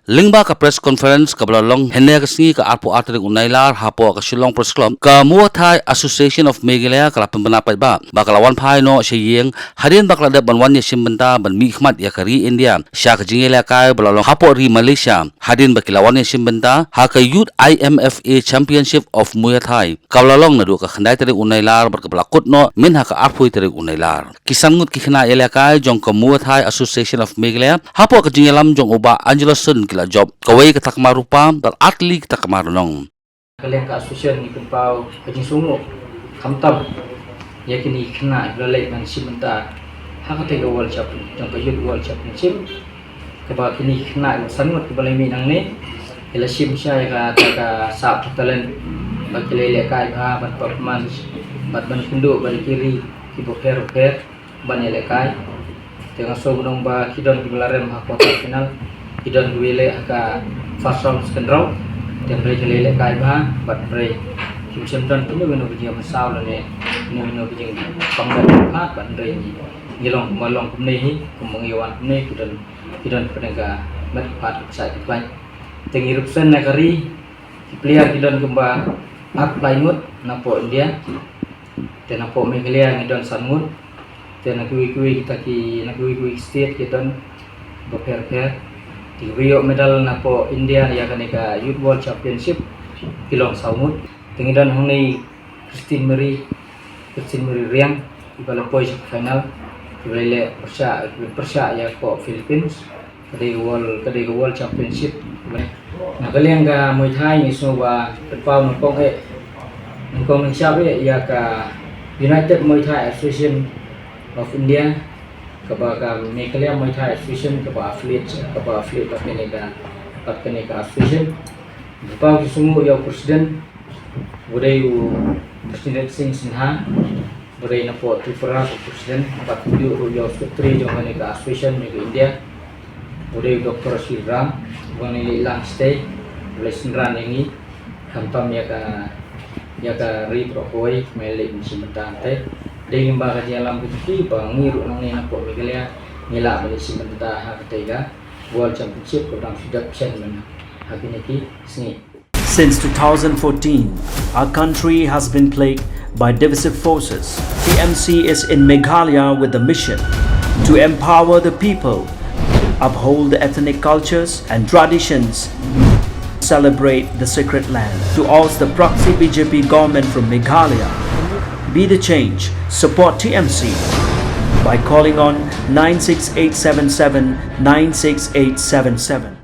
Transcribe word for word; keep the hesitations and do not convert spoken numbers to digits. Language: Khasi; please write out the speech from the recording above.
Lyngba ka press conference kaba la long hynne ka sngi ka arphew ar tarik u Nailar hapoh ka Shillong Press Club, ka Muay Thai Association of Meghalaya ka la pynbna paidbah ba ka la wan phai noh sha ïing hadien ba ka la dep ban wan ïashim bynta ban mihkhmat ïa ka ri India sha ka jingïalehkai ba la long hapoh ri Malaysia, hadien ba ki la wan ïashim bynta ha ka Youth I M F A Championship of Muay Thai kaba la long naduh ka khyndai tarik u Nailar bad kaba la kut noh mynha ka arphew tarik u Nailar. Ki san ngut ki khynnah ïalehkai jong ka Muay Thai Association of Meghalaya hapoh ka jingïalam jong u Bah Angelo Sun ki la jop kawei ka takma rupa bad artylli ki takma rnong. Ka liang ka association ngi pynpaw ka jingsngewnguh khamtam ïa kine ki khynnah kiba la leit ban shim bynta ha katei ka World Champion, jong ka Youth World Championship, kaba kine ki khynnah kiba san ngut kiba la mih nangne ki la shim shai ïa kata ka sap talent ba ki la ïalehkai bha ban performance bad ban kynduh bad ki ri kiba pher pher ban ïalehkai. Te nga sngew ba ki don kiba la rem ha quarter final, ki don kiba ïaleh ha ka first round, second round. Te hynrei ki la ïalehkai bha bad hynrei kim shym don kino kino ka jingmynsaw lane kino kino ka jingpang bad bad hynrei ngi long kumba long kumne hi, kumba ngi wan kumne, ki don ki don pdeng ka met ka phad ka pynshai pynpait. Te ngi represent na ka ri, ki player ki don kumba arphew lai ngut napoh India. Te napoh Meghalaya ngi don san ngut. Te na kiwei kiwei kita ki, na kiwei kiwei ki state ki don ba pher pher. Te kiba ïoh medal napoh India ïa kane ka Youth World Championship ki long saw ngut. Te ngi don hangne Christine Mary, Christine Mary Riang, iba la poi sha final, iba la leh pyrshah, pyrshah ïa ka Philippines, ka dei ka World, ka dei ka World Championship. Na ka liang ka Muay Thai ngi sngew ba pynpaw nyngkong eh, nyngkong nyngshap eh ïa ka United Muay Thai Association of India, kaba ka Meghalaya Muay Thai Association kaba affiliate, kaba affiliate bad kane ka, bad kane ka association. Pynpaw jingsngewnguh ïa u president, ba dei u President Singh Sinha, ba dei napoh Tripura u president, bad ïa u, ïa u secretary jong kane ka association jong ka India, ba dei u Doctor Rashid Ram, ba ngi leit lang shatei, ba la synran ïa ngi, khamtam ïa ka, ïa ka ri baroh kawei, ba ngi leit ban shim bynta hangtei. Dei lyngba ka jingïalam ka jong ki ba ngi ruh nangne napoh Meghalaya ngi lah ban leit shim bynta ha katei ka World Championship kaba dang shu dep shen mynta ha kine ki sngi. Since two thousand fourteen, our country has been plagued by divisive forces. T M C is in Meghalaya with the mission to empower the people, uphold the ethnic cultures and traditions, celebrate the sacred land. To oust the proxy B J P government from Meghalaya, be the change, support T M C by calling on nine six eight seven seven nine six eight seven seven.